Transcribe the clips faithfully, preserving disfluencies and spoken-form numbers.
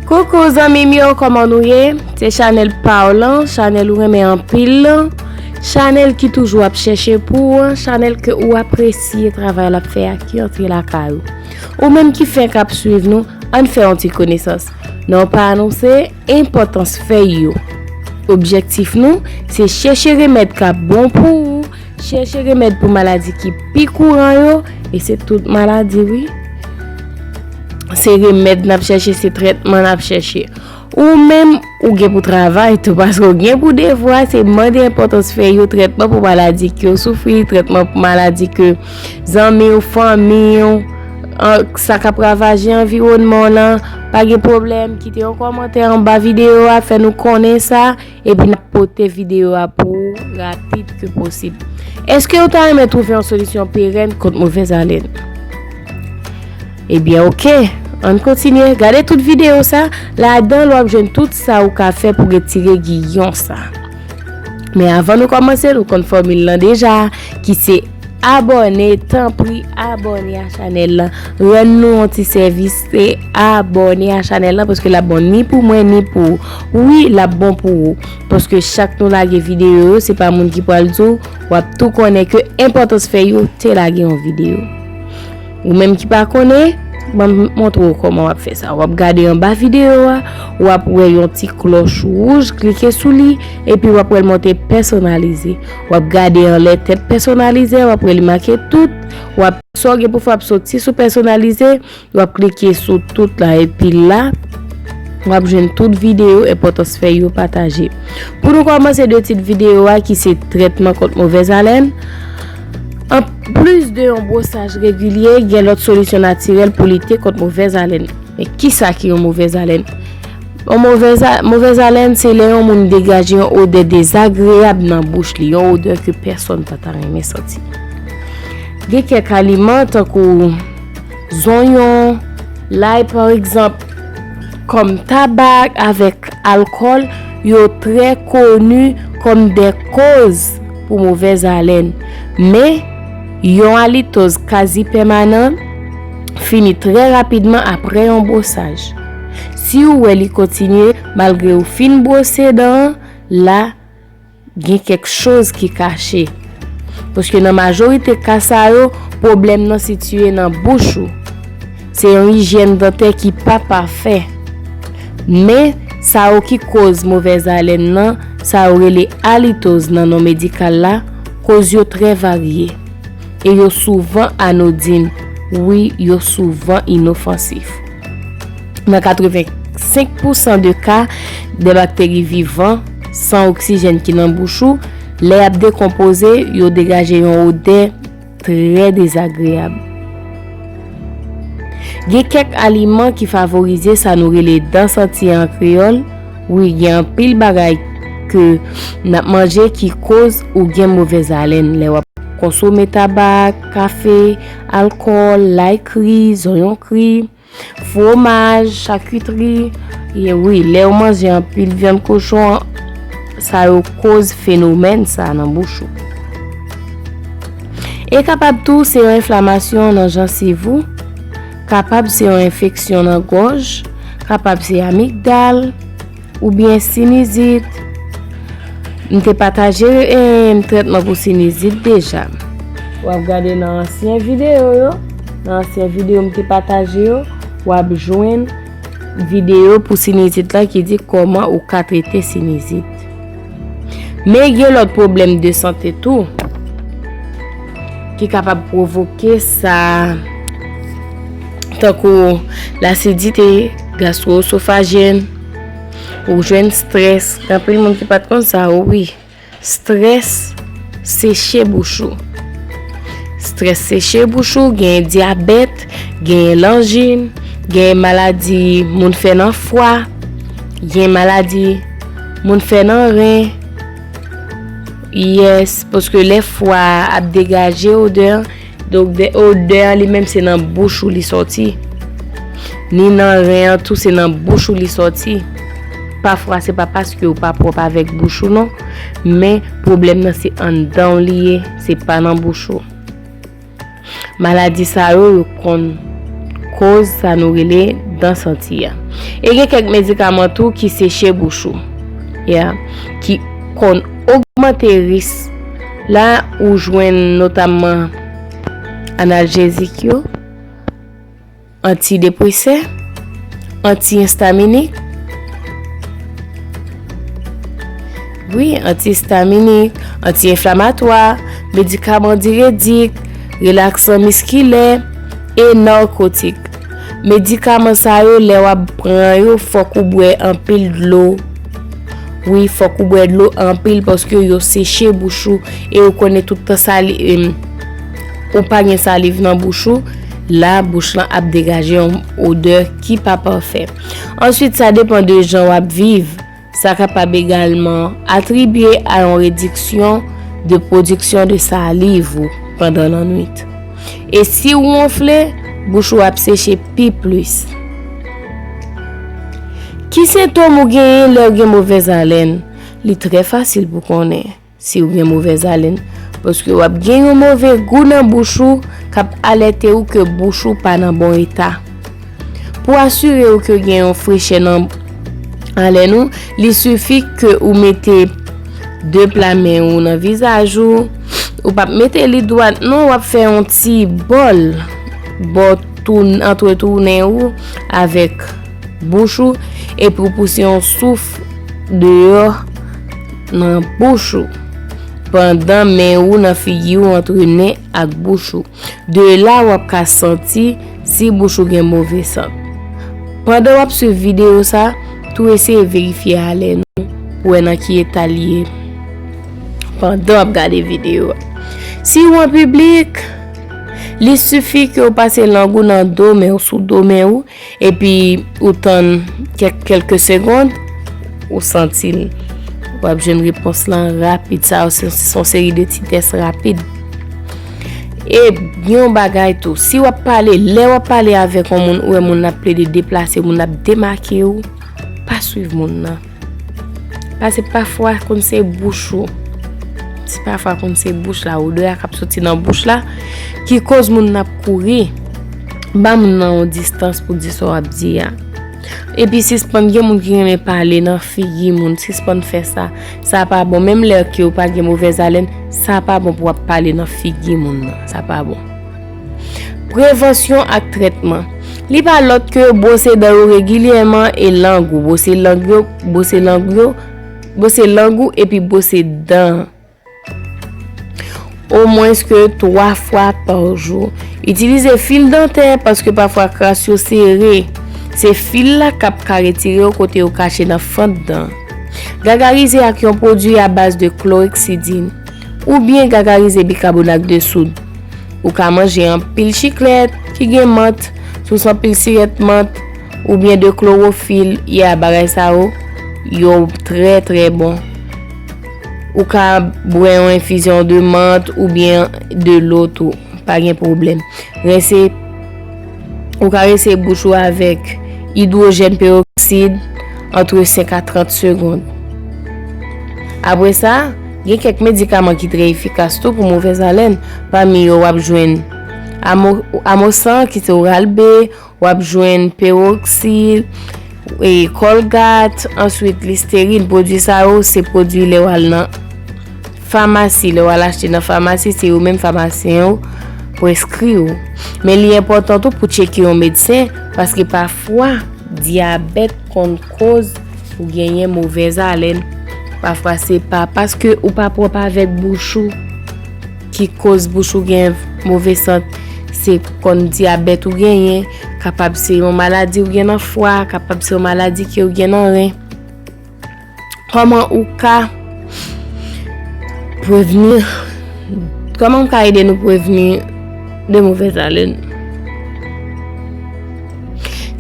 Koukou zanmi m yo, kòman nou ye? Se chanèl pa w lan, chanèl ou renmen anpil lan, chanèl ki toujou ap chèche pou ou an, chanèl ke ou apresye travay l ap fè a ki antre lakay ou. Ou menm ki fenk ap swiv nou, ann fè yon ti konesans. Non pa nou se enpòtans fèy yo. Objektif nou, se chèche remèd k ap bon pou ou, chèche remèd pou maladi ki pi kouran yo, e se tout maladi wi. Se remèd n ap chèche, se trètman n ap chèche. Ou menm, ou gen pou travay tou, paske w gen pou devwa, se mande enpòtans fèy yo, trètman pou maladi ke w soufri, trètman pou maladi ke zanmi w, fanmi w, an, sa k ap ravaje anviwònman w lan, pa gen pwoblèm, kite yon kòmantè anba videyo a, fè nou konnen sa, epi n ap pote videyo a pou ou rapid ke posib. Èske w ta renmen twouve yon solisyon perèn kont movèz alèn? Ebyen, oke. Ann kontinye. Gade tout videyo sa. Ladan l, w ap jwenn tout sa ou ka fè pou retire giyon sa. Men avan nou kòmanse, nou konn fòmil lan deja, ki se abòne. Tanpri, abòne a chanèl lan. Rann nou yon ti sèvis, se abòne a chanèl lan, paske l ap bon ni pou mwen, ni pou ou. Wi, l ap bon pou ou. Paske chak nou lage videyo yo, se pa moun ki pral di w, w ap tou konnen ke enpòtans fèy yo te lage yon videyo. Ou menm ki pa konnen, ban m montre w kòman w ap fè sa. W ap gade anba videyo a, w ap wè yon ti klòch wouj, klike sou li, epi w ap wè l monte pèsonalize. W ap gade anlè tèt pèsonalize a, w ap wè li make tout, w ap, sa w gen pou fè, w ap soti sou pèsonalize, w ap klike sou tout la, epi la, w ap jwenn tout videyo enpòtans fèy yo pataje. Pou nou kòmanse de tit videyo a ki se trètman kont movèz alèn, anplis de yon bwosaj regilye, gen lòt solisyon natirèl pou lite kont movèz alèn. Men kisa ki yon movèz alèn? Yon movèz a-, movèz alèn se lè yon moun degaje yon odè dezagreyab nan bouch li, yon odè ke pèsòn pa ta renmen santi. Gen kèk aliman tankou zonyon, lay pa egzanp, kòm tabak avèk alkòl, yo trè koni kòm de koz pou movèz alèn. Men, yon alitoz kazi pèmanan fini trè rapidman apre yon bwosaj. Si w wè li kontinye malgre w fin bwose dan an, la gen kèk choz ki kache. Paske nan majorite ka sa yo, pwoblèm nan sitiye nan bouch ou. Se yon ijyèn dantè ki pa pafè. Men, sa yo ki koz movèz alèn nan, sa yo rele alitoz nan non medikal la, koz yo trè varye. E yo souvan anodin. Wi, yo souvan inofansif. Nan katrevensenk pousan de ka, de bakteri vivan, san oksijèn ki nan bouch ou, lè y ap dekonpoze, yo degaje yon odè trè dezagreyab. Gen kèk aliman ki favorize sa nou rele dan santi an kreyòl. Wi, gen anpil bagay ke n ap manje ki koz ou gen movèz alèn lè w ap konsome tabak, kafe, alkòl, lay kri, zonyon kri, fwomaj, chakitri. E wi, lè w manje anpil vyann kochon, sa yo koz fenomèn sa nan bouch ou. E kapab tou se yon enflamasyon nan jansiv ou, kapab se yon enfeksyon nan gòj, kapab se amigdal, oubyen sinizit. M te pataje, em, trètman pou sinizit deja. W ap gade nan ansyen videyo yo. Nan ansyen videyo m te pataje yo, w ap jwenn videyo pou sinizit la ki di kòman ou ka trete sinizit. Men gen lòt pwoblèm de sante tou ki kapab pwovoke sa, tankou lasidite gastwoesofajèn, ou jwenn strès. Gen anpil moun ki pa t konn sa, o wi. Strès seche bouch ou. Strès seche bouch ou, gen dyabèt, gen lanjin, gen maladi moun fè nan fwa, gen maladi moun fè nan ren. Yes, paske lè fwa ap degaje odè, donk de, odè an li menm se nan bouch ou li sòti. Ni nan ren an tou se nan bouch ou li sòti. Pafwa se pa paske ou pa pwòp avèk bouch ou non, men pwoblèm nan se anndan w li ye, se pa nan bouch ou. Maladi sa yo, yo konn koz sa nou rele dan santi a. E gen kèk medikaman tou ki seche bouch ou, ya, ki konn ogmante risk la ou jwenn notamman analjezik yo, antidepresè, anti-enstaminik, wi, anti-enstaminik, anti-enflamatwa, medikaman diredik, relaksan miskilè e nakotik. Medikaman sa yo, lè w ap pran yo, fòk ou bwè anpil dlo. Wi, fòk ou bwè dlo anpil paske yo seche bouch ou e ou konnen tout tan sali, em, ou pa gen saliv nan bouch ou, la bouch lan ap degaje yon odè ki pa pafè. Answit, sa depann de jan w ap viv. Sa kapab egalman atribye a yon rediksyon de pwodiksyon de saliv ou pandan lannwit. E si w wonfle, bouch ou ap seche pi plis. Ki sentòm ou genyen lè w gen movèz alèn? Li trè fasil pou konnen si w gen movèz alèn, paske w ap gen yon move gou nan bouch ou k ap alète w ke bouch ou pa nan bon eta. Pou asire w ke w gen yon frechè nan alèn ou, li sifi ke ou mete de pla men ou nan vizaj ou. Ou p ap mete li dwat non, w ap fè yon ti bòl bò toun-, antretounen ou avèk bouch ou, epi w pouse yon souf deyò nan bouch ou, pandan men ou nan figi w antre nen ak bouch ou. De la, w ap ka santi si bouch ou gen move sant. Pandan w ap swiv videyo sa, tou eseye verifye alèn ou pou wè nan ki eta l ye pandan w ap gade videyo a. Si w an piblik, li sifi ke w pase lang ou nan do men w, sou do men w, epi ou tann kèk, kèlke segond, ou santi l. W ap jwenn repons lan rapid. Sa yo se, se yon seri de ti tès rapid. E gen yon bagay tou, si w ap pale, lè w ap pale avèk yon moun, ou wè moun nan ap plede deplase, moun nan ap demake w, pa swiv moun nan. Paske pafwa konn se bouch ou. Se pafwa konn se bouch la, odè a k ap soti nan bouch la, ki koz moun nan ap kouri. Ba moun nan yon distans pou di sa w ap di a. Epi sispann gen moun ki renmen pale nan figi moun, sispann fè sa. Sa pa bon, menm lè ke w pa gen movèz alèn, sa pa bon pou w ap pale nan figi moun nan, sa pa bon. Prevansyon ak trètman. Li pa lòt ke bwose dan yo regilyèman e lang ou, bwose lang yo, bwose lang yo, bwose lang ou epi bwose dan. Omwens ke twa fwa pa jou. Itilize fil dantè paske pafwa kras yo sere. Se fil la k ap ka retire yo kote yo kache nan fant dan. Gagarize ak yon pwodui a baz de kloweksidin oubyen gagarize bikabonat de soud. Ou ka manje anpil chiklèt ki gen mant, sous anpil sirèt mant, oubyen de klowofil, ya, bagay sa yo, yo trè, trè bon. Ou ka bwè yon enfizyon de mant oubyen de lo tou, pa gen pwoblèm. Rense, ou ka rense bouch ou avèk idwojèn peroksid antre senk a trant segonn. Apre sa, gen kèk medikaman ki trè efikas tou pou movèz alèn. Pami yo, w ap jwenn amo-, amosan ki se Oral-B, w ap jwenn peroksid, e, Colgate, answit Listerine. Pwodui sa yo, se pwodui lè w al nan famasi, lè w al achte nan famasi, se yo menm famasyen yo preskri w. Men li enpòtan tou pou tcheke yon medsen, paske pafwa, dyabèt konn koz ou genyen movèz alèn. Pafwa, se pa paske ou pa pwòp avèk bouch ou ki koz bouch ou gen move sant, se konn dyabèt ou genyen, kapab se yon maladi ou gen nan fwa, kapab se yon maladi ke ou gen nan ren. Kòman ou ka prevni, kòman ou ka ede nou prevni de movèz alèn?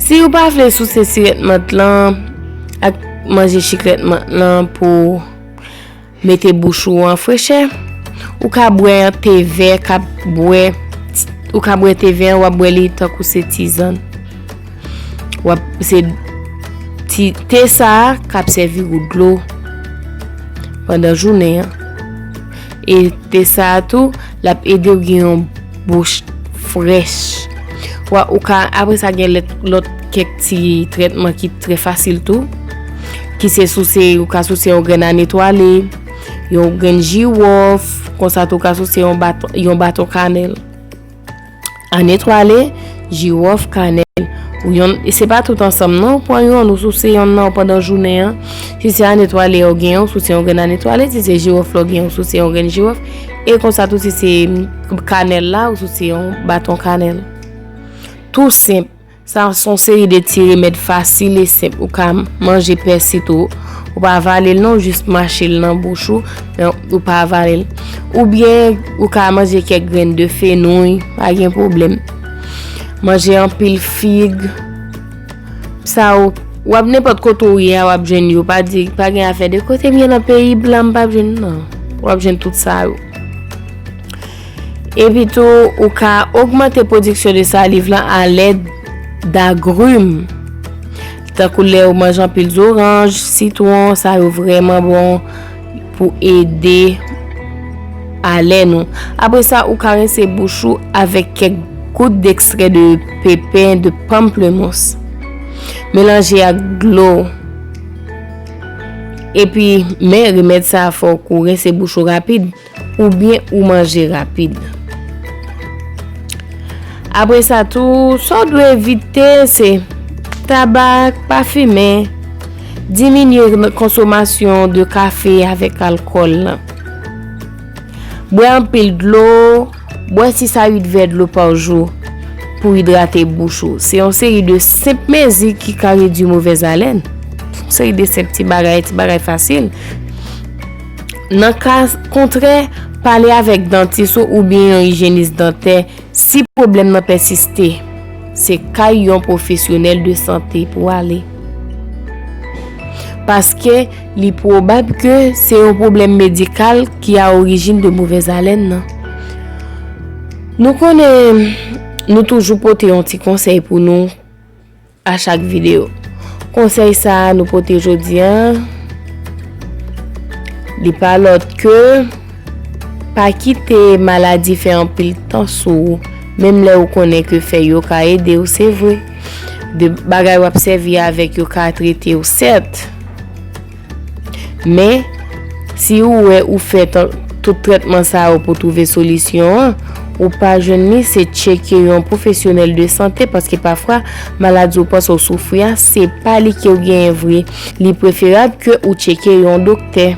Si ou pa vle souse sirèt mant lan ak manje chiklèt mant lan pou mete bouch ou an frechè, ou ka bwè te vè k ap bwè, ou ka bwè te vè an, w ap bwè li tankou se tizann. W ap, se ti, te sa a k ap sèvi ou dlo pandan jounen an. E te sa a tou, l ap ede w gen yon bouch frèch. Ou ka, apre sa, gen lòt kèk ti trètman ki trè fasil tou, ki se souse, ou ka souse yon grenn anetwale, yon grenn jiwòf, konsa tou ou ka souse yon baton kanèl. Anetwale, jiwòf, kanèl. Ou yon, e se pa tout ansanm non, ou pran yonn, ou souse yonn nan pandan jounen an. Si se anetwale ou gen, ou souse yon grenn anetwale, si se jiwòf la ou gen, ou souse yon grenn jiwòf. E konsa tou, si se kanèl la, ou souse yon baton kanèl. Tou senp. Sa se yon seri de ti remèd fasil e senp. Ou ka manje pèsi tou. Ou pa avale l non, ou jis mache l nan bouch ou, men ou pa avale l. Oubyen ou ka manje kèk grenn de fenouy, pa gen pwoblèm. Manje anpil fig. Sa ou, w ap nenpòt kote ou ye a, w ap jwenn yo. Pa di, pa gen afè de kote m ye nan peyi blan, m p ap jwenn, non. W ap jwenn tout sa yo. Epi tou, ou ka ogmante pwodiksyon de saliv lan alèd dagrim. Tankou lè ou manje anpil zoranj, sitwon, sa yo vrèman bon pou ede alèn ou. Apre sa, ou ka rense bouch ou avèk kèk gout dekstrè de pepen de pamplemousse. Melanje ak dlo. Epi, men remèd sa a fòk ou rense bouch ou rapid. Oubyen ou manje rapid. Apre sa tou, sa w dwe evite se tabak, pa fimen, diminye konsomasyon de kafe avèk alkòl lan. Bwè anpil dlo, bwè sis a uit vè dlo pa jou pou idrate bouch ou. Se yon seri de senp mezi ki ka redui movèz alèn. Yon seri de senp ti bagay, ti bagay fasil. Nan ka kontrè, pale avèk dantis ou oubyen yon ijyenis dantè si pwoblèm nan pèsiste. Se kay yon pwofesyonèl de sante pou w ale. Paske li pwobab ke se yon pwoblèm medikal ki a orijin de movèz alèn nan. Nou konnen nou toujou pote yon ti konsèy pou nou a chak videyo. Konsèy sa a nou pote jodi a, li pa lòt ke pa kite maladi fè anpil tan sou ou, menm lè ou konnen ke fèy yo ka ede w, se vre. De bagay w ap sèvi avèk yo ka trete w, sèt. Men, si ou wè ou fè tan, tout trètman sa yo pou twouve solisyon an, ou pa jwenn li, se tcheke yon pwofesyonèl de sante, paske pafwa, maladi ou panse w soufri a, se pa li ke w genyen vre. Li preferab ke ou tcheke yon doktè.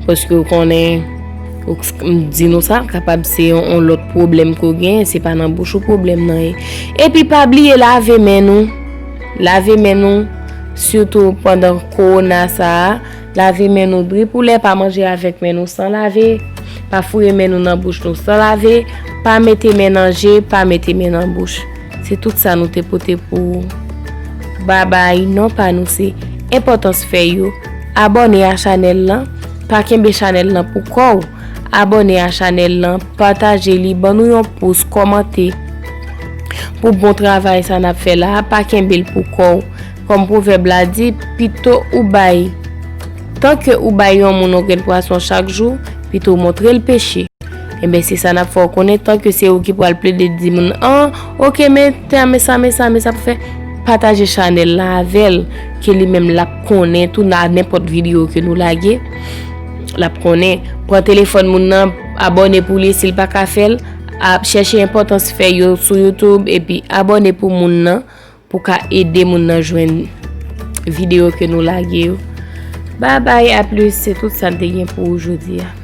Paske ou konnen, ou, m di nou sa, kapab se yon, yon lòt pwoblèm ke w genyen, se pa nan bouch ou pwoblèm nan ye. Epi pa bliye lave men nou. Lave men nou, sitou pandan kowona sa a. Lave men nou dri pou lè, pa manje avèk men nou san lave, pa foure men nou nan bouch nou san lave, pa mete men nan je, pa mete men nan bouch. Se tout sa nou te pote pou ou. Babay, non pa nou se Enpòtans Fèy yo. Abòne a chanèl lan, pa kenbe chanèl lan pou kò w. Abòne a chanèl lan, pataje li, ban nou yon pous, kòmante. Pou bon travay sa n ap fè la a, pa kenbe l pou kò w. Kòm pwovèb la di, pito ou bay, tanke ou bay yon moun yon grenn pwason chak jou, pito ou montre l peche. Enben, se sa n ap fè w konnen, tanke se ou ki pral plede di moun an, oke, men tan, men sa, men sa, men sa pou fè. Pataje chanèl la avè l, ke li menm l ap konnen tou nan nenpòt videyo ke nou lage. L ap konnen. Pran telefòn moun nan, abòne pou li si l pa ka fè l. Ap chèche Enpòtans Fèy yo sou YouTube epi abòne pou moun nan, pou ka ede moun nan jwenn videyo ke nou lage yo. Babay, a plis, se tout sa n te gen pou ou jodi a.